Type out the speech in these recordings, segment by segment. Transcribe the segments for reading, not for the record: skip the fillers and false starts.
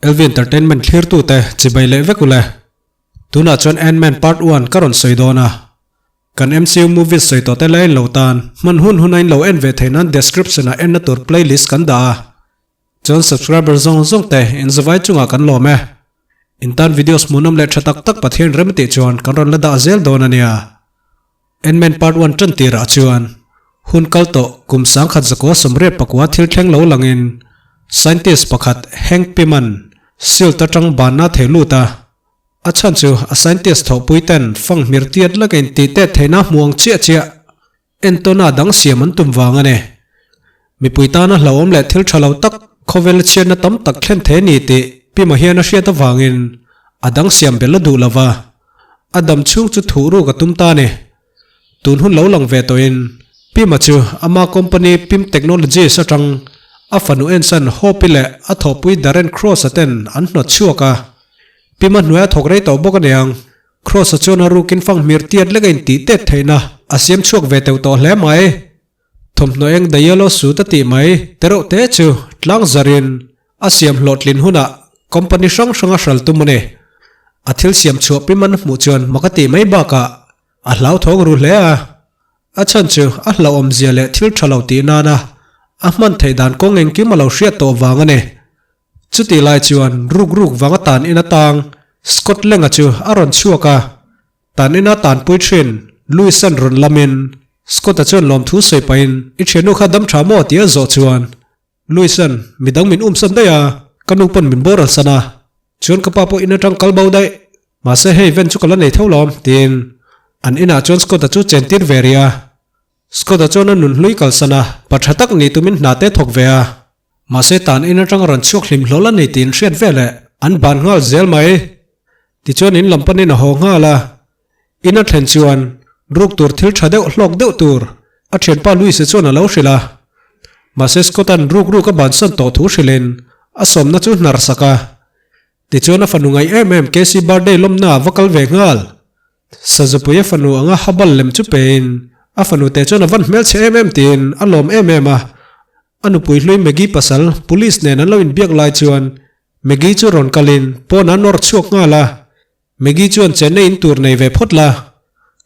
LV Entertainment thlirtute chibai leh vek ule. Tunah chuan Ant-Man Part One ka rawn sawi dawn a. Kan MCU movies sawi tawh te la en lo tan, hman hun hun a in lo en ve theih nan description ah enna tur playlist kan dah a. Chuan subscriber zawng zawng te in zavai chungah kan lawm e. In tan videos hmuhnawm leh tha tak tak Pathian rem tih chuan kan rawn la dah zel dawn a nia. Ant-Man Part One tan tirah chuan hun kal tawh kum sangkhat zakua sawmriat pakua thil thleng lo langin scientist pakhat Hank Pym-a'n silt atang banna thei lut a. A chhan chu a scientist thawhpui ten fang hmir tiat lakin tih tet theihna hmu ang chiah chiah Entawna dang siam an tum vang a ni. Mipui tana hlauhawm leh thil tha lo tak khawvel chhiatna tam tak thlen thei a ni tih Pima hian a hriat avangin a dang siam belh a duh lo va, a dam chhung chu thuh ruk a tum ta a ni. Tun hun lo lang ve tawhin Pima chu ama company Pim Technologies atang a fanu ensan Hope-i leh a thawhpui Darren Cross-a ten an hnawt chhuak a, Pima hnuaia thawk rei tawh bawk a niang. Cross-a chuan a rukin fang hmir tiat lek a intih tet theihna a siam chhuak ve teuh tawh hle mai. Thawmhnaw eng the yellow suit a tih mai tereuh te chu tlang zarin a siam hlawhtlin hunah company hrang hrang a hral tum a ni. A thil siam chhuah pim an hmuh chuan mak a tih mai bakah a hlauthawng ru hle a. A chhan chu a hlauhawmzia leh thil tha lo tih nana a hman theih dan kawng engkim a lo hriat tawh vang a ni. Chutih lai chuan ruk ruk vanga tan in atang Scott Lang-a chu a rawn chhuak a, tan ina tanpui thin Louis-a'n rawn lamin Scott-a chuan lawmthu sawi pahin i thiannu kha dam tha maw tih a zawh chuan Louis-a'n midang min umsan daih a, ka nu pawn min boral san a, chuan ka pa pawh in atang kal bo daih, mahse hei ven chu ka la nei tho lawm tiin an inah chuan Scott-a chu chen tir ve rih a. Scott-a chuan a nun hlui kalsan a, pa tha tak ni tumin hna te thawk ve a. Mahse tan in atang rawn chhuak hlim hlawl a ni tih in hriat veleh an ban nghal zel mai. Tichuan in lam panin a haw nghal a. In a thlen chuan ruk tur thil tha deuh hlawk deuh tur a thianpa Louis-a chuan a lo hrilh a. Mahse Scott-a'n ruk ruk a bansan tawh thu hrilhin a sawmna chu hnar sak a. Tichuan a fanu ngaih em em Casey birthday lawmna a va kal ve nghal. Sazupui a fanu anga habal lem chu pein a fanu te chuan a van hmelchhe em em tiin a lawm em em a. A nupui hlui Maggie pasal police nen an lo inbiak lai chuan Maggie chu rawn kalin pawn a nawr chhuak nghal a. Maggie chuan chenna in tur nei ve phawt la,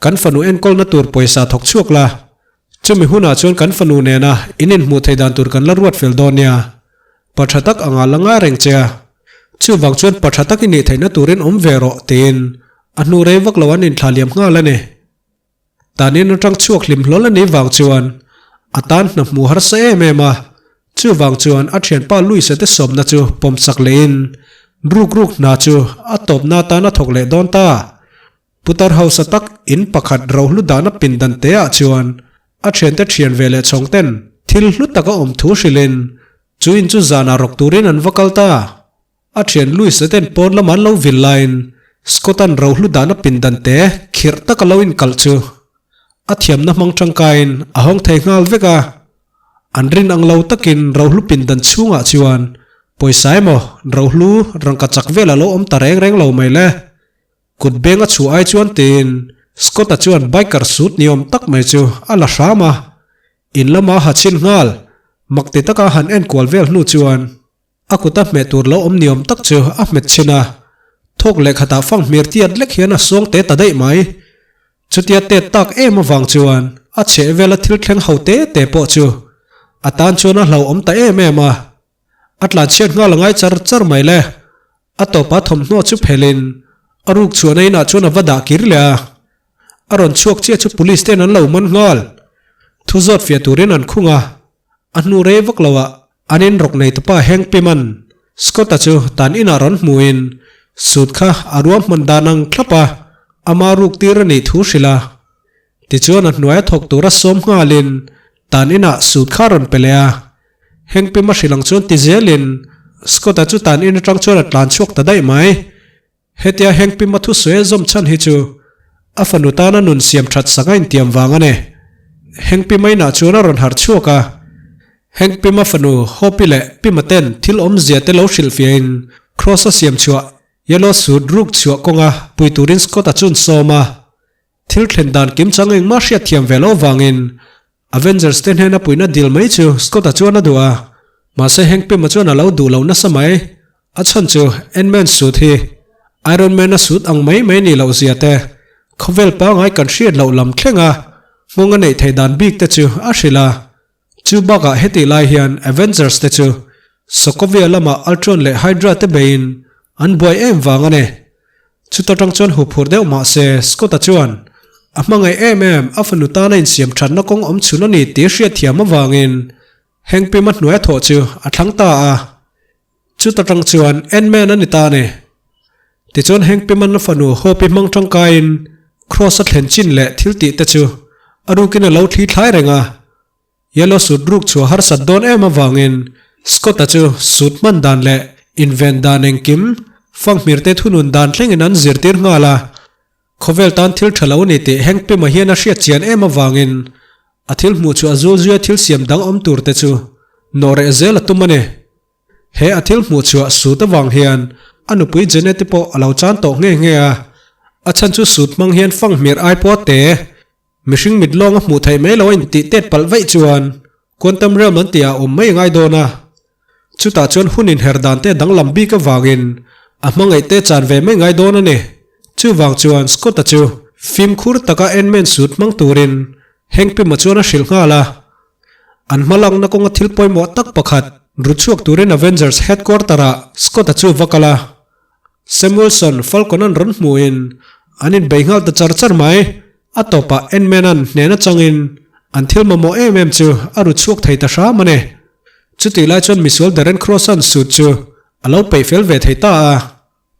kan fanu enkawlna tur pawisa thawk chhuak la, chumi hunah chuan kan fanu nena in inhmuh theih dan tur kan la ruat fel dawn nia. Pa tha tak anga la ngai reng che a, chuvang chuan pa tha tak i nih theihna turin awm ve rawh tiin a hnu rei vak lo an inthla liam nghal a ni. Tanin atang chhuak hlim hlawl a nih vang chuan a tan hna hmu harsa em em a, chuvang chuan a thianpa Louis-a te sawmna chu pawm sak lehin ruk ruk hna chu a tawpna atan a thawk leh dawn ta. Putar hausa tak in pakhat rohlu dahna pindan te ah chuan a thiante thian ve leh chhawng ten thil hlu tak a awm thu hrilhin chu in chu zanah rawk turin an va kal ta. A thian Louis-a ten pawn lamah an lo vil laiin Scott-a'n rohlu dahna pindan te khirh taka lo inkalh chu a thiamna hmang tangkaiin a hawng thei nghal vek a. An rin ang lo takin rohlu pindan chhungah chuan pawisa emaw rohlu rangka chak vel a lo awm ta reng reng lo mai le. Kut beng a chhuah ai chuan tiin Scott-a chuan biker suit ni awm tak mai chu a la hram a, in lama ha chhin nghal mak ti taka han enkual vel hnu chuan A kut a hmeh tur lo awm niawm tak chu a hmet chhin a, thawk leh khatah fang hmir tiat lek hian a suang te ta daih mai. Chutia tet tak em avang chuan a chheh vela thil thleng ho te te pawh chu a tan chuan a hlauhawm ta em em a. A tlanchhiat nghal a ngai char char mai le. A tawpa thawmhnaw chu phelin a ruk chhuahna inah chuan a va dah kir leh a. A rawn chhuak chiah chu police ten an lo man nghal. Thu zawt fiah turin an khung a. A hnu rei vak lo ah an in rawk nei tupa Hank Pym-a'n Scott-a chu tan inah rawn hmuhin suit kha a ruam hman dan ang thlap a, ama ruk tir a nih thu hrilh a. Tichuan a hnuaia thawk tura sawm nghalin tan inah suit kha a rawn pe leh a. Hank Pym-a hrilh ang chuan ti zelin Scott-a chu tan in atang chuan a tlan chhuak ta daih mai. Hetia Hank Pym-a thusawi a zawm chhan hi chu a fanu tana nun siam that sak a intiam vang a ni. Hank Pym-a inah chuan a rawn harh chhuak a, Hank Pym-a fanu Hope-i leh Pym-a ten thil awmzia te lo hrilhfiahin Cross a siam chhuah Yellow Suit ruk chhuah kawnga pui turin Scott-a chu an sawm a. Thil thlen dan kim chang engmah hriat thiam ve loh vangin Avengers te hnena puihna dil mai chu Scott-a chuan a duh a, mahse Hank Pym-a chuan a lo duh lo nasa mai. A chhan chu Ant-Man suit hi Iron Man-a suit ang mai mai nih loh zia te, khawvel pangngai kan hriat loh lam thlenga nghawng a neih theih dan bik te chu a hrilh a. Chu bakah hetih lai hian Avengers te chu Sokovia lamah Ultron leh Hydra te beiin an buai em vang a ni. Chuta tang chuan huphurh deuh mah se Scott-a chuan a hmangaih em em a fanu tana insiam thatna kawng awm chhun a ni tih hriatthiam avangin Hank Pym-a hnuaia thawh chu a thlang ta a. Chuta tang chuan Ant-Man a ni ta a ni. Tichuan Hank Pym-a'n a fanu Hope-i hmang tangkaiin Cross-a thlen chin leh thil tih te chu a rukin a lo thli thlai reng a. Yellow suit ruk chhuah harsat dawn em avangin Scott-a chu suit hman dan leh inven dan engkim fanghmirte thunun dan thlengin an zirtir nghal a. Khawvel tan thil tha lo a ni tih Hank Pym-a hian a hriat chian em avangin a thil hmuh chu a zul zuia thil siam dang awm tur te chu nawh reh zel a tum a ni. He a thil hmuh chhuah sut avang hian a nupui Jeanette pawh a lo chan tawh nghe nghe a, a chhan chu sut hmang hian fanghmir ai pawh te mihring mit lawng a hmuh theih mai lo a intih tet palh vaih chuan quantum realm an tih ah awm mai a ngai dawn a. Chutah chuan hun inher dan te danglam bik avangin a hmangaih te chan ve mai ngai dawn a ni. Chuvang chuan Scott-a chu fimkhur taka Ant-Man sut hmang turin Hank Pym-a chuan a hrilh nghal a. An hmalakna kawnga thil pawimawh tak pakhat ru chhuak turin Avengers headquarter-ah Scott-a chu va kal a. Samuelson Falcon-a'n rawn hmuhin an inbei nghal ta char char mai. A tawpah Ant-Man-a'n hnen atangin an thil mamawh em em chu a ru chhuak thei ta hram a ni. Chutih lai chuan misual Darren Cross-a'n suit chu a lo peih fel ve thei ta a.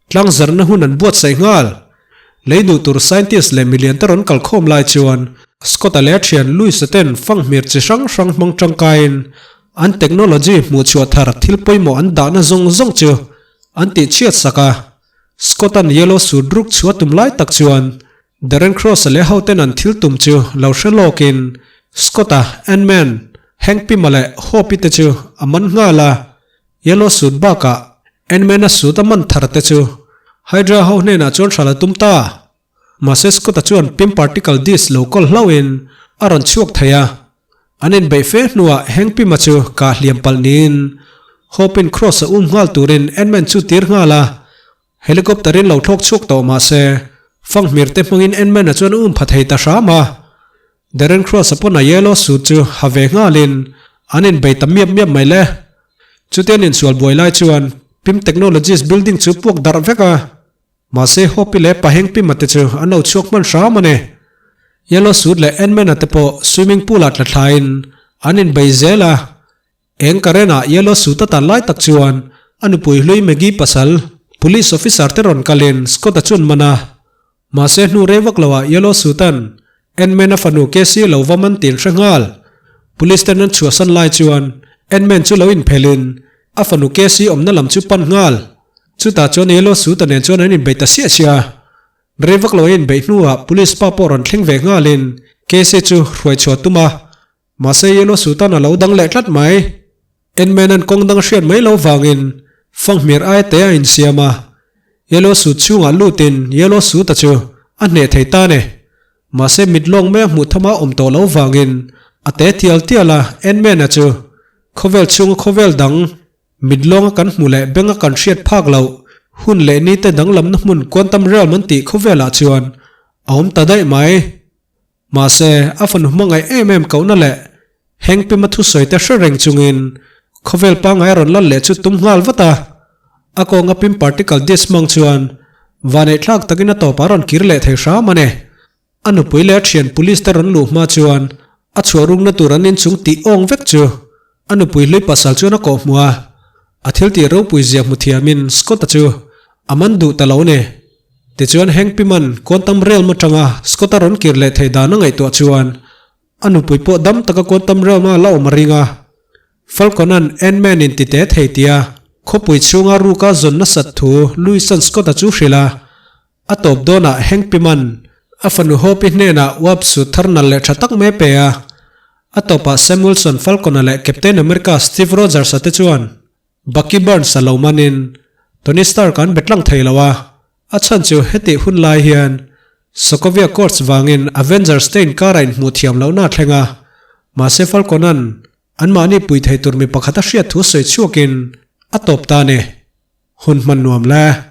Tlangzarna hun an buatsaih nghal. Lei duh tur scientist leh milian te rawn kal khawm lai chuan Scott-a leh a thian Louis-a ten fanghmir chi hrang hrang hmang tangkaiin an technology hmuhchhuah thar thil pawimawh an dahna zawng zawng chu an tihchhiat sak a. Scott-a'n yellow suit ruk chhuah tum lai tak chuan Darren Cross-a leh hoten an thil tum chu lo hre lawkin Scott-a, Ant-Man, Hank Pym-a leh Hope-i te chu a man nghal a. Yellow suit bakah Ant-Man-a suit a man thar te chu Hydra ho hnenah chuan hral a tum ta. Mahse Scott-a chuan Pym Particle Disc lo kawl hlauhin a rawn chhuak thei a. An inbeih fe hnuah Hank Pym-a chu kah hliam palh niin Hope-in Cross-a um nghal turin Ant-Man chu tir nghal a. Helicopter-in lo thlawk chhuak tawh mahse fanghmir te hmangin Ant-Man-a chuan a um pha thei ta hram a. Darren Cross-a pawn a yellow suit chu ha ve nghalin an inbei ta miap miap mai le. Chutia an insual buai lai chuan Pym Technologies building chu puak darh vek a. Mahse Hope-i leh Paheng Pym-a te chu an lo chhuak hman hram a ni. Yellow suit leh Ant-Man-a te pawh swimming pool-ah tla thlain an inbei zel a. Eng Karen-a yellow suit a tan lai tak chuan a nupui hlui Maggie pasal police officer te rawn kalin Scott-a chu an man a. Mahse hnu rei vak loah Yellow Suit-a'n Ant-Man a fanu Casey lo va man tin hre nghal. Police ten an chhuahsan lai chuan Ant-Man chu lo inphelhin a fanu Casey awmna lam chu pan nghal. Chutah chuan Yellow Suit-a nen chuan an inbeih ta siah siah a. Rei vak lo a inbeih hnuah police pa pawh rawn thleng ve nghalin Casey chu hruai chhuah tum a. Mahse Yellow Suit-a'n a lo dang leh tlat mai. Ant-Man-a'n kawng dang hriat mai lo vangin fanghmir aia te a insiam a. Yellow Suit chhungah lutin Yellow Suit-a chu a hneh thei ta ni. Mahse mit lawng mai a hmuh thama awm tawh lo vangin a te tial tial a, Ant-Man-a chu khawvel chhunga khawvel dang mit lawnga kan hmuh leh benga kan hriat phak loh hun leh ni te danglamna hmun Quantum Realm an tih khawvelah chuan a awm ta daih mai. Mahse, a fanu hmangaih em em kohna leh Hank Pym-a thusawi te hre reng chungin khawvel pangngai a rawn lal leh chu tum nghal vat a. A kawnga Pym particle disc hmang chuan vaneihthlak takin a tawpah a rawn kir leh thei hram a ni. A nupui leh a thian police te rawn luh hma chuan a chhuah rukna tur an inchung tih awng vek chu a nupui hlui pasal chuan a kawh hmuh a. A thil tih ropui zia hmu thiamin Scott-a chu a man duh ta lo a ni. Tichuan Hank Pym-a'n Quantum Realm atanga Scott-a rawn kir leh thei dan a ngaihtuah chuan a nupui pawh dam taka Quantum Realm-a la awm a ring a. Falcon-a'n Ant-Man in ti te thei tia khawpui chhunga ruka zawn nasat thu Louis-a'n Scott-a chu hrilh a. A tawp dawnah Hank Pym-a'n a fanu Hope-i hnenah Wasp suit thar nalh leh tha tak mai a pe a. A tawpah Samuelson, Falcon-a leh Captain America Steve Rogers-a te chuan Bucky Barnes-a lo manin Tony Stark an be tlang thei lo a, a chhan chu hetih hun lai hian Sokovia Accords vangin Avengers te inkara inhmuh thiam lohna a thleng a, mahse Falcon-a'n anmahni pui thei tur mi pakhat a hriat thu sawi chhuakin a tawp ta a ni. Hun hman nuam le.